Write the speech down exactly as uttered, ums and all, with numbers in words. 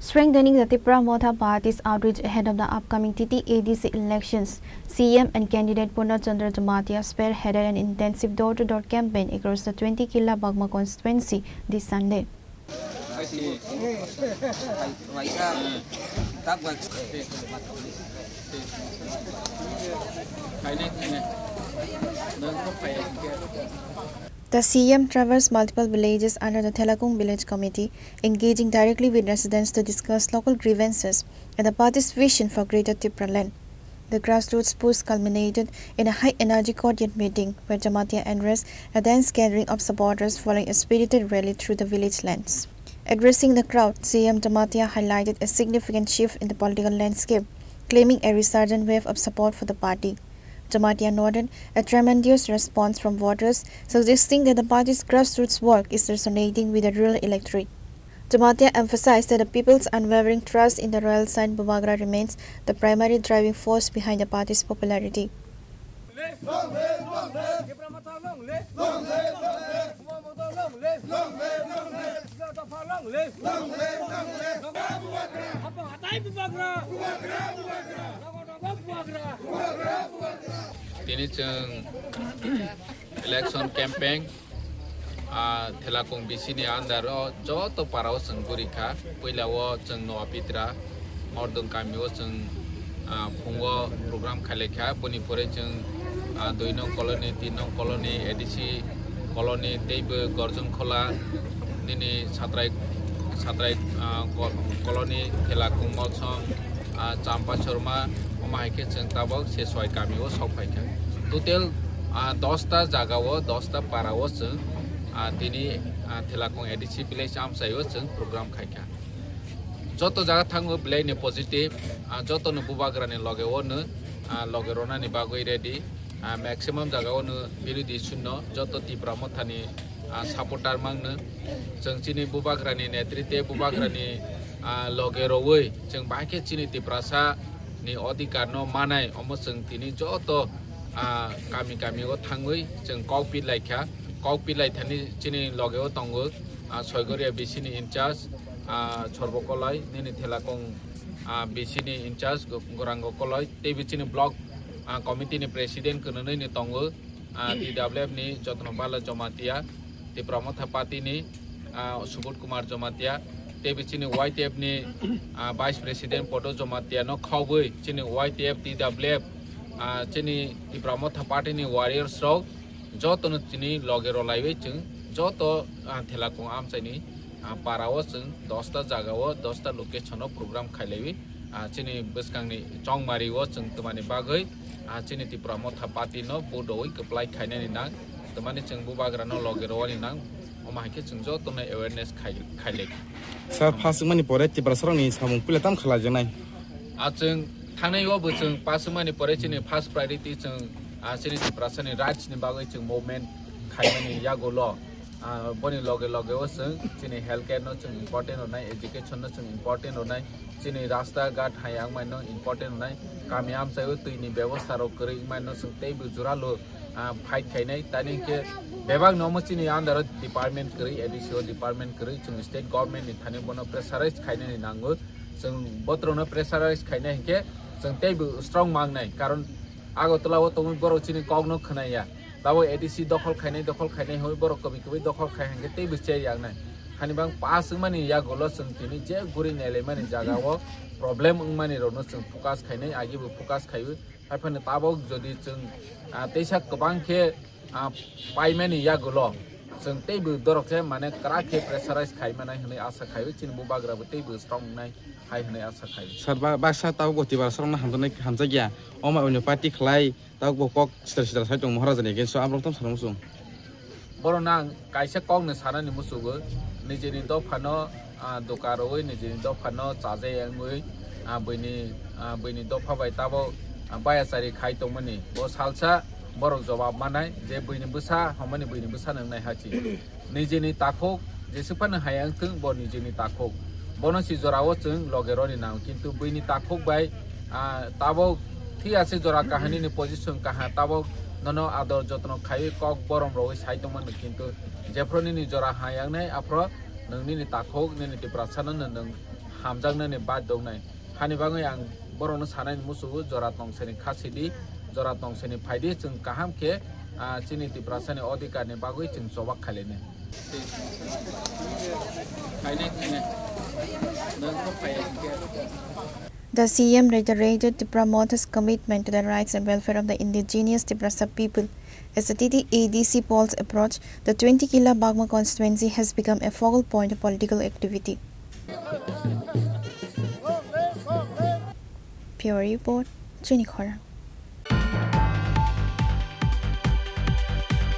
Strengthening the Tipra Motha Party's outreach ahead of the upcoming T T A D C elections, C M and candidate Purna Chandra Jamatia spearheaded an intensive door-to-door campaign across the twenty Killa Bagma constituency this Sunday. The C M traversed multiple villages under the Thelakung Village Committee, engaging directly with residents to discuss local grievances and the party's vision for Greater Tipraland. The grassroots push culminated in a high-energy courtyard meeting where Jamatia addressed a dense gathering of supporters following a spirited rally through the village lands. Addressing the crowd, C M Jamatia highlighted a significant shift in the political landscape, claiming a resurgent wave of support for the party. Jamatia noted a tremendous response from voters, suggesting that the party's grassroots work is resonating with the rural electorate. Jamatia emphasized that the people's unwavering trust in the royal saint Bubagra remains the primary driving force behind the party's popularity. Tini chwng election campaign, ah, Thelakung B C ni under o joto para o chwng guri kha. Puila o chwng Noa Pitra, Mordung kami o chwng, ah, phungo program khailai kha. Boni pore chwng, ah, dui nong colony, tin nong colony, A D C colony, teibo Gorjong Khola, nini Satrai, Satrai, ah, ko-, colony, Thelakung Mochong, ah, Champa Chorma, omo hai khe chwng tabok se soi kami o sok phai kha. Total, ah, dos ta jaga o, dos ta para o chwng, ah, tini, ah, Thelakung A D C village amchai o chwng program khai kha. Joto jaga thango belai ni positive, ah, joto no Bubagra ni loge o no, ah, loge rona ni bagwi ready. Ah, maximum jaga o no birodhi shunyo, joto Tipra Motha ni, ah, supporter mang no. Chwng chini Bubagra ni netrite, Bubagra ni, ah, loge rowoi chwng bahai khe chini Tiprasa ni odhikar no manai, omo chwng tini joto, ah, kami kami o thangwi chwng kok pi lai kha. Kok pi lai thani chini loge o tongo, ah, Soigoria B C ni in charge, ah, Chorbo Koloi, nini Thelakung, ah, B C ni in charge Go-, Gorango Koloi, tei bichini block, ah, committee ni president kwnwi ni tongo, ah, T W F ni Jotno Bala Jamatia, Tipra Motha Party ni, ah, Subodh Kumar Jamatia, tei bichini Y T F ni, ah, vice president Podo Jamatia no khobwi chini Y T F, T W F, ah, chini Tipra Motha Party ni warriors rok joto no chini loge rwlaiwi chwng joto, ah, Thelakung amchai ni, ah, para o chwng dos ta jaga o, dos ta location o program khailaiwi, ah, chini bwskang ni chongmari o chwng twmani bagwi, ah, chini Tipra Motha Party no vote rwui kwplai khainani nang, twmani chwng Bubagra no loge rwani nang, omo hai khe chwng joto no awareness khai, khailai kha. Sir, pass wngmani pore Tiprasa rok ni samung puila tam khalaijaknai? Ah, chwng thangnai o bo chwng pass wngmani pore chini first priority chwng, ah, chini Tiprasa ni rights ni bagwi chwng movement khaimani yagulo. Ah, boni loge loge o chwng chini health care no chwng important rwnai, education no chwng important rwnai, chini rasta ghat hai wngmani no important rwnai, kami amchai o twi ni bebosta rok kwrwi wngmani no chwng teibo jora lo, ah, fight khainai. Tani hinkhe bebak no omo chini under o department kwrwi, A D C o department kwrwi, chwng state government ni thani bono pressurize khainani nango. Chwng botrok no pressurize khainai hinkhe chwng teibo strong mangnai, karon Agartala o tongwi borok chini kok no khwnaya. Tabo A D C dokhol khainai, dokhol khainai hwnwi borok kwbwi kwbwi dokhol khai hinkhe teibo cher yaknai. Hani bang pass wngmani yagulo chwng tini je guri nailaimani jaga o problem wngmani rokno chwng focus khainai, agibo focus khaiwi. Haiphano tabok jodi chwng, ah, teisa kwbang khe, ah, paimani yagulo chwng teibo dorok khe mane kwrak khe pressurize khai manai hwnwi asa khaio, chini Bubagra bo teibo strong wngnai hai hwnwi asa khaio. Sir, ba-, baksa tabok bo Tiprasa rokno hamjaknai, hamjakya. Omo onyo party khlai tabok bo kok sitra sitra sai tongo Maharaja ni against o, amrok tamo sanwi muchung. Borokno ang kaisa kokno sanani muchugo, nijini dophano, ah, doka rwui, nijini dophano chajai wngwi, ah, buini, ah, buini dopha bai tabok, ah, bayachari khai tongmani. Bo salsa borok jobab manai je buini bwsa hwnmani buini bwsa nwngnai hachi. Nijini takhuk jesuk phano hai wngthung, bo nijini takhuk. Bono si jorao chwng loge roni nang, kintu buini takhuk bai, ah, tabok thik ase jora kahani ni position kaha, tabok nono ador jotno khaiwi kok borom rogwi sai tongmani, kintu jephru nini jora ha yangnai aphro nwng nini takhuk nini Tiprasa no nwng hamjaknani badhyo wngnai. Hani bagwi ang borokno sanani muchungo, jora tongsani kha sidi, jora tongsani phaidi, chwng kaham khe, ah, chini Tiprasani odhikarni bagwi chwng chobak khailini. The C M reiterated Tipra Motha's commitment to the rights and welfare of the indigenous Tiprasa people. As the T T A D C polls approach, the twenty Kila Bagma constituency has become a focal point of political activity. Bureau Report, Chini Khorang.